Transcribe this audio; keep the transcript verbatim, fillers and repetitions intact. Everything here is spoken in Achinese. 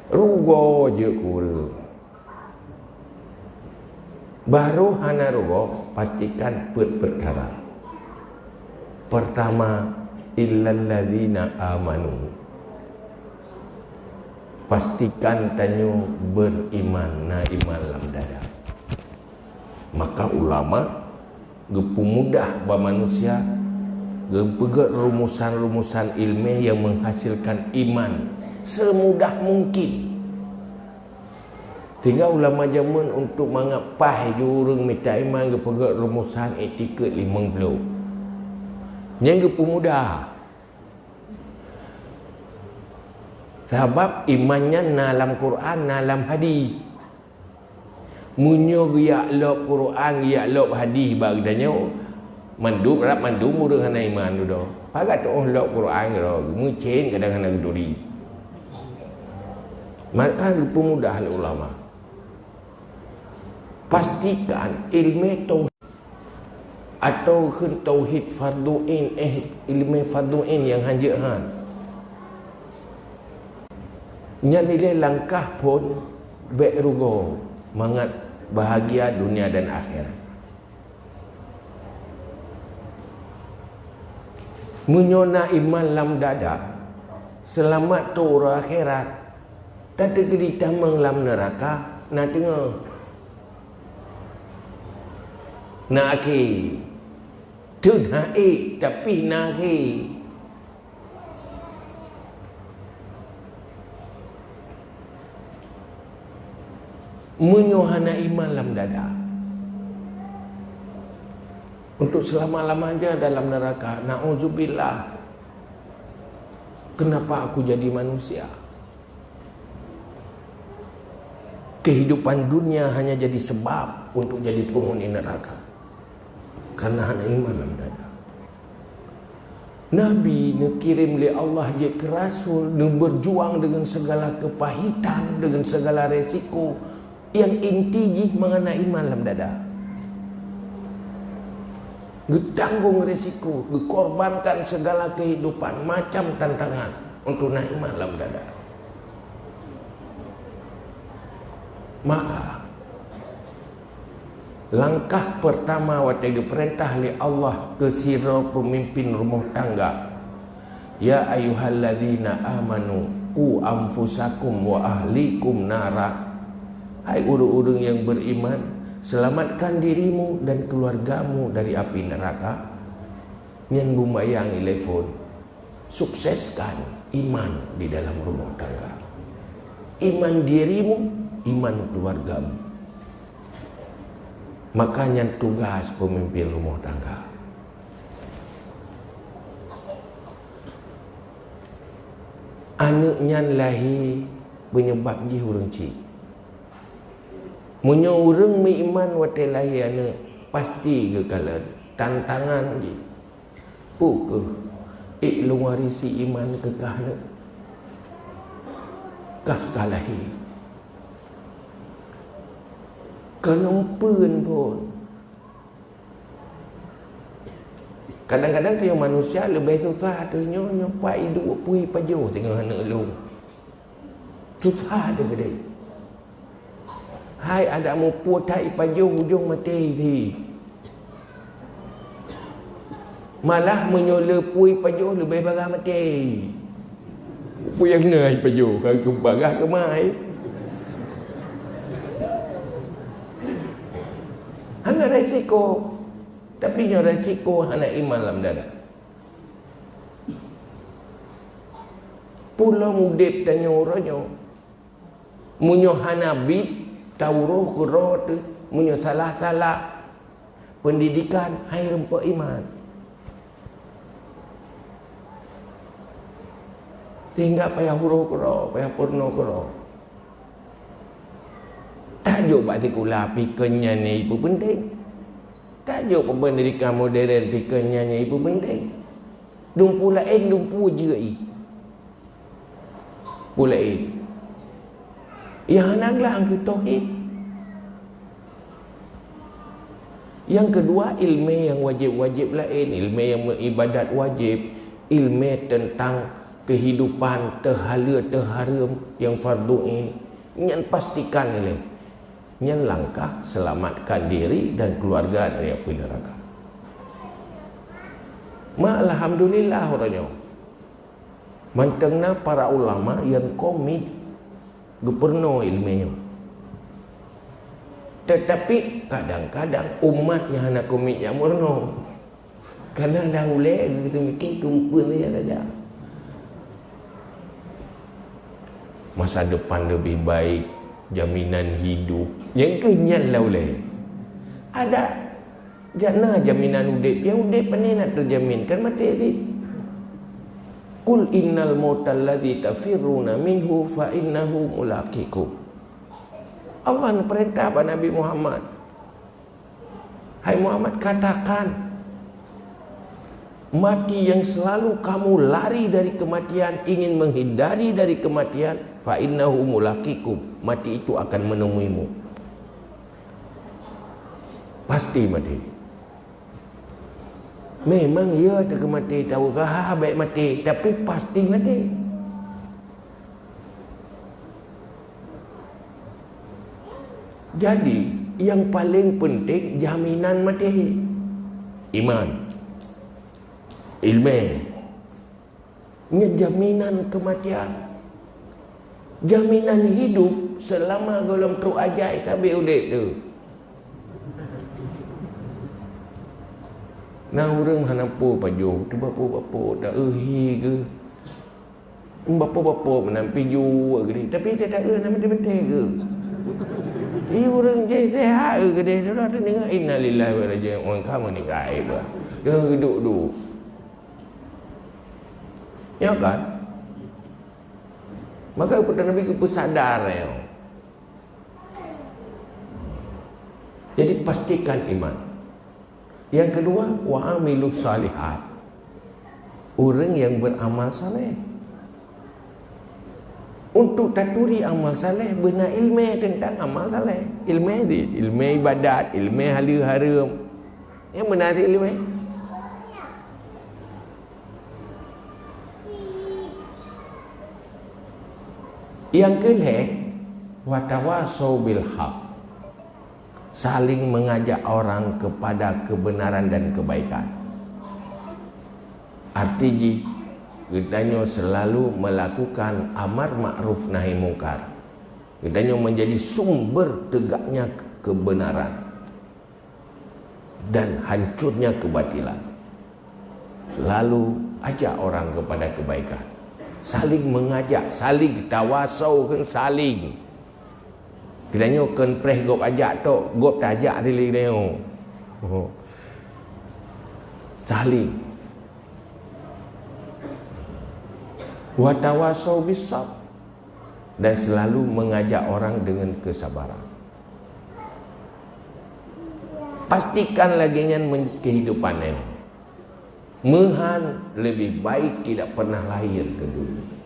Rugoe jeuet keu ureuëng. Barô hana rugoe, pastikan peuet peukara. Peurtama, illalladzina amanu. Pastikan tanyoe beriman, na iman lam dada. Maka ulama geupeumudah bak manusia geupeugét rumusan-rumusan ilmeh nyang menghasilkan iman semudah mungkin. Tinggai ulama jameun untuk mangat paih ju ureuëng mita iman geupeugét rumusan iktikeuet limong ploh. Nyan geupeumudah. Sabab iman nyan na lam Quran, na lam hadis. Meunyoe geujak lok Quran, geujak lok hadis bak geutanyoe, mandum rab mandum ureuëng hana iman dudoe. Pakat teuôh lok Quran keudroe, geumeucén kadang hana geuturi. Maka geupeumudah lé ulama. Pastikan ilmeh tauhid atau kheun tauhid fardhu ain, eh, ilmeh fardhu ain nyang hanjeuet han. Nyan ilée langkah phon bék rugoe mangat bahagia dunia dan akhirat. Meunyoe na iman lam dada, seulamat trok u akhirat. Tateukeudi tamong lam neuraka na teungoh. Na akhé. Teun hana ék, tapi na akhé. Meunyoe hana iman lam dada, untuk selama-lamanya dalam neraka, na'udzubillah. Kenapa aku jadi manusia? Kehidupan dunia hanya jadi sebab untuk jadi penghuni neraka. Karena hana iman lam dada. Nabi neukirém lé Allah jeuet keu rasul, neubeurjuang deungon segala keupahitan, deungon segala resiko. Nyang inti jih mangat na iman lam dada. Geutanggong resiko, geukorbankan segala kehidupan, macam tantangan untuk na iman lam dada. Maka, langkah peurtama watée geupeurintah lé Allah keu sidroe peumimpin rumoh tangga, "Ya ayyuhalladzina amanu, qu anfusakum wa ahlikum nara." Hai ureuëng-ureuëng nyang beriman, selamatkan dirimu dan keluargamu dari api neraka. Nyan bumbayang ilée phon. Sukseskan iman di dalam rumah tangga. Iman dirimu, iman keluargamu. Maka nyan tugas pemimpin rumah tangga. Aneuëk nyan lahé peunyeubab jih ureuëng chik. Meunyoe ureuëng meuiman watée lahé aneuëk, pasti geukalon tantangan jih. Peu kheueh ék lôn warisi iman keu kah aneuëk? Kah ka lahé. Keuneumpeuen phon. Kadang-kadang tanyoe manusia leubeh susah teuh nyoe, nyoe pat iduek pui pajoh teungoh aneuëk lôn. Susah teuh keudeh. Hai adak muphom that ipajoh ujong maté jih. Malah meunyoe le pui pajoh leubeh bagah maté. Peue nyang na ipajoh, ka geubarah keumai. Hana resiko. Tapi nyoe resiko hana iman lam dada. Peue lom udeb tanyoe uroe nyoe. Meunyoe hana bit, tauroh keudroe teuh, meunyoe salah-salah pendidikan, hai rumpok iman. Sehingga payah uroh keudroe, payah peurunoe keudroe. Tajok bak sikula pih kon nyan nyang ipeupeunteng. Tajok bak pendidikan modern pih kon nyan nyang ipeupeunteng. Dumpu laén dumpu jeuet ih. Peue laén. Nyang hana glang keu tauhid. Nyang keudua, ilmé nyang wajéb-wajéb laén, ilmé nyang meuibadat wajéb, ilmé teuntang kehidupan teuhaleue teuhareuem nyang fardu ain, nyan pastikan ilée. Nyan langkah selamatkan diri dan keluarga dari api neraka. Ma alhamdulillah uroe nyoe. Mantong na para ulama nyang komit geupeurunoe ileumé nyoe. Tetapi kadang-kadang umat nyang hana komit nyang meurunoe. Karena dah ulée geuteumiké keumpeueng saja. Masa depan lebih baik, jaminan hidup. Nyang keu nyan lah ulée. Ada jak na jaminan udeb. Nyang udeb pane na teujamin, kan maté cit. Qul innal mautal ladzi tafirruna minhu fa innahu mulaqikum. Allah neupeurintah bak Nabi Muhammad, "Hai Muhammad, katakan, mati yang selalu kamu lari dari kematian, ingin menghindari dari kematian, fa innahu mulaqikum, mati itu akan menemuimu." Pasti mati. Memang ya teuka mati, tak usah baik mati, tapi pasti mati. Jadi, yang paling penting jaminan mati. Iman. Ilmu. Nyan jaminan kematian. Jaminan hidup selama gohlom trok ajai sabe udeb tu. Na ureuëng hana po pajoh, tu bapo-bapo, tak euhi ke. Bapo-bapo meunan piju ke, tapi tak tak eu na meuntée-meuntée ke. Iya ureuëng je sehat ke deh, tu dah dengar innalillahi wa inna ilaihi raji'un, ka meuninggai bah. Ke duek-duek. Ya kan? Maka Nabi geupeusadar ya. Jadi pastikan iman. Yang kedua, wa amilus salihat. Ureuëng yang beramal saleh. Untuk taturi amal saleh, beuna ilmu tentang amal saleh. Ilmu di, ilmu ibadat, ilmu haleue hareuem. Yang beuna di ilmu. Yang keulhée, watawasau bil haq. Saling mengajak orang kepada kebenaran dan kebaikan. Arti jih, geutanyoe selalu melakukan amar makruf nahi mungkar. Geutanyoe menjadi sumber tegaknya kebenaran dan hancurnya kebatilan. Selalu ajak orang kepada kebaikan. Saling mengajak, saling tawasau kan saling. Geutanyoe kon preh gob ajak tok, gob tajak sili geutanyoe. Saling. Watawasau bisab. Dan selalu mengajak orang dengan kesabaran. Pastikan lagée nyan men-, kehidupan nyoe. Meuhan lebih baik tidak pernah lahir ke dunia.